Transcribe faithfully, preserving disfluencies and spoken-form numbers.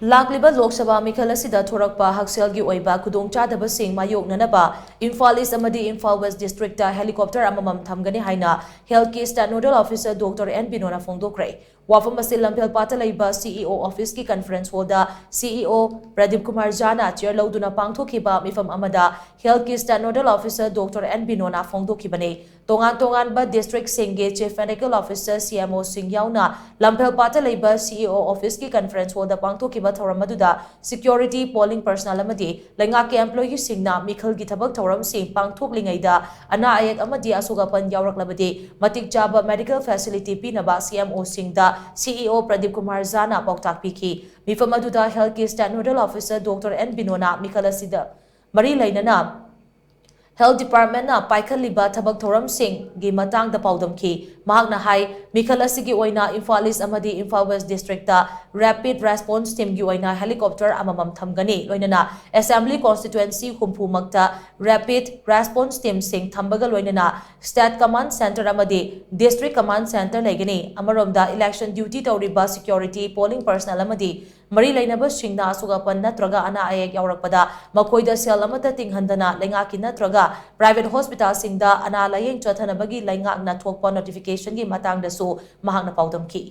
ꯂꯥꯛꯂꯤꯕ ꯂꯣꯛ ꯁꯚꯥ ꯃꯤꯈꯜ ꯑꯁꯤꯗ ꯊꯣꯔꯛꯄ ꯍꯛꯁꯦꯜꯒꯤ ꯑꯣꯏꯕ ꯈꯨꯗꯣꯡꯆꯥꯗꯕꯁꯤꯡ ꯃꯥꯌꯣꯛꯅꯅꯕ ꯏꯝꯐꯥꯜ ꯏꯁ ꯑꯃꯗꯤ ꯏꯝꯐꯥꯜ ꯋꯦꯁ ꯗꯤꯁꯇ꯭ꯔꯤꯛꯇ ꯍꯦꯂꯤꯀꯣꯞꯇꯔ ꯑꯃꯃꯝ ꯊꯝꯒꯅꯤ ꯍꯥꯏꯅ ꯍꯦꯜꯊꯀꯤ state nodal officer doctor and ꯕꯤꯅꯣꯅ ꯐꯣꯡꯗꯣꯛꯈ꯭ꯔꯦ꯫ ꯋꯥꯐꯝ ꯑꯁꯤ ꯂꯝꯐꯦꯜꯄꯥꯠꯇ ꯂꯩꯕ ꯁꯤꯏꯑꯣ ꯑꯣꯐꯤꯁꯀꯤ ꯀꯟꯐꯔꯦꯟꯁ ꯍꯣꯜꯗ ꯁꯤꯏꯑꯣ ꯄ꯭ꯔꯗꯤꯞ ꯀꯨꯃꯥꯔ ꯖꯥꯅ ꯆꯤꯌꯔ ꯂꯧꯗꯨꯅ ꯄꯥꯡꯊꯣꯛꯈꯤꯕ ꯃꯤꯐꯝ ꯑꯃꯗ ꯍꯦꯜꯊꯀꯤ state nodal officer doctor and ꯕꯤꯅꯣꯅ ꯐꯣꯡꯗꯣꯛꯈꯤꯕꯅꯤ꯫ ꯇꯣꯉꯥꯟ ꯇꯣꯉꯥꯟꯕ ꯗꯤꯁꯇ꯭ꯔꯤꯛꯁꯤꯡꯒꯤ ꯆꯤꯐ ꯃꯦꯗꯤꯀꯦꯜ ꯑꯣꯐꯤꯁꯔ, ꯁꯤꯑꯦꯝꯑꯣꯁꯤꯡ ꯌꯥꯎꯅ ꯂꯝꯐꯦꯜꯄꯥꯠꯇ ꯂꯩꯕ ꯁꯤꯏꯑꯣ ꯑꯣꯐꯤꯁꯀꯤ ꯀꯟꯐꯔꯦꯟꯁ ꯍꯣꯜꯗ ꯄꯥꯡꯊꯣꯛꯈꯤꯕ ꯊꯧꯔꯝ ꯑꯗꯨꯗ ꯁꯤꯀ꯭ꯌꯣꯔꯤꯇꯤ, ꯄꯣꯂꯤꯡ ꯄꯔꯁꯅꯦꯜ ꯑꯃꯗꯤ ꯂꯩꯉꯥꯛꯀꯤ ꯑꯦꯝꯄ꯭ꯂꯣꯌꯤꯁꯤꯡꯅ ꯃꯤꯈꯜꯒꯤ ꯊꯕꯛ ꯊꯧꯔꯝꯁꯤꯡ ꯄꯥꯡꯊꯣꯛꯂꯤꯉꯩꯗ ꯑꯅꯥ ꯑꯌꯦꯛ ꯑꯃꯗꯤ ꯑꯁꯣꯛ ꯑꯄꯟ ꯌꯥꯎꯔꯛꯂꯕꯗꯤ ꯃꯇꯤꯛ ꯆꯥꯕ ꯃꯦꯗꯤꯀꯦꯜ ꯐꯦꯁꯤꯂꯤꯇꯤ ꯄꯤꯅꯕ ꯁꯤꯑꯦꯝꯑꯣꯁꯤꯡꯗ ꯁꯤꯏꯑꯣ ꯄ꯭ꯔꯗꯤꯞ ꯀꯨꯃꯥꯔ ꯖꯥꯅ ꯄꯥꯎꯇꯥꯛ ꯄꯤꯈꯤ꯫ ꯃꯤꯐꯝ ꯑꯗꯨꯗ ꯍꯦꯜꯊꯀꯤ state nodal officer doctor and ꯕꯤꯅꯣꯅ ꯃꯤꯈꯜ ꯑꯁꯤꯗ ꯃꯔꯤ ꯂꯩꯅꯅ ꯍꯦꯜꯊ ꯗꯤꯄꯥꯔꯠꯃꯦꯟꯅ ꯄꯥꯏꯈꯠꯂꯤꯕ ꯊꯕꯛ ꯊꯧꯔꯝꯁꯤꯡꯒꯤ ꯃꯇꯥꯡꯗ ꯄꯥꯎꯗꯝꯈꯤ꯫ ꯃꯍꯥꯛꯅ ꯍꯥꯏ, ꯃꯤꯈꯜ ꯑꯁꯤꯒꯤ ꯑꯣꯏꯅ ꯏꯝꯐꯥꯜ ꯏꯁ ꯑꯃꯗꯤ ꯏꯝꯐꯥꯜ ꯋꯦꯁ ꯗꯤꯁꯇ꯭ꯔꯤꯛꯇ ꯔꯦꯄꯤꯗ ꯔꯦꯁꯄꯣꯟꯁ ꯇꯤꯝꯒꯤ ꯑꯣꯏꯅ ꯍꯦꯂꯤꯀꯣꯞꯇꯔ ꯑꯃꯃꯝ ꯊꯝꯒꯅꯤ꯫ ꯂꯣꯏꯅꯅ ꯑꯦꯁꯦꯝꯕ꯭ꯂꯤ ꯀꯣꯟꯁꯇꯤꯇ꯭ꯋꯦꯟꯁꯤ ꯍꯨꯝꯐꯨꯃꯛꯇ ꯔꯦꯄꯤꯗ ꯔꯦꯁꯄꯣꯟꯁ ꯇꯤꯝꯁꯤꯡ ꯊꯝꯕꯒ ꯂꯣꯏꯅꯅ ꯁ꯭ꯇꯦꯠ ꯀꯃꯥꯟꯗ ꯁꯦꯟꯇꯔ ꯑꯃꯗꯤ ꯗꯤꯁꯇ꯭ꯔꯤꯛ ꯀꯃꯥꯟꯗ ꯁꯦꯟꯇꯔ ꯂꯩꯒꯅꯤ꯫ ꯑꯃꯔꯣꯝꯗ, ꯏꯂꯦꯛꯁꯟ ꯗ꯭ꯌꯨꯇꯤ ꯇꯧꯔꯤꯕ ꯁꯤꯀ꯭ꯌꯣꯔꯤꯇꯤ, ꯄꯣꯂꯤꯡ ꯄꯔꯁꯅꯦꯜ ꯑꯃꯗꯤ ꯃꯔꯤ ꯂꯩꯅꯕꯁꯤꯡꯅ ꯑꯁꯣꯛ ꯑꯄꯟ ꯅꯠꯇ꯭ꯔꯒ ꯑꯅꯥ ꯑꯌꯦꯛ ꯌꯥꯎꯔꯛꯄꯗ ꯃꯈꯣꯏꯗ ꯁꯦꯜ ꯑꯃꯠꯇ ꯇꯤꯡꯍꯟꯗꯅ ꯂꯩꯉꯥꯛꯀꯤ ꯅꯠꯇ꯭ꯔꯒ ꯄ꯭ꯔꯥꯏꯚꯦꯠ ꯍꯣꯁꯄꯤꯇꯥꯜꯁꯤꯡꯗ ꯑꯅꯥ ꯂꯥꯌꯦꯡ ꯆꯠꯊꯅꯕꯒꯤ ꯂꯩꯉꯥꯛꯅ ꯊꯣꯛꯄ ꯅꯣꯇꯤꯐꯤꯀꯦꯁꯟꯒꯤ ꯃꯇꯥꯡꯗꯁꯨ ꯃꯍꯥꯛꯅ ꯄꯥꯎꯗꯝꯈꯤ꯫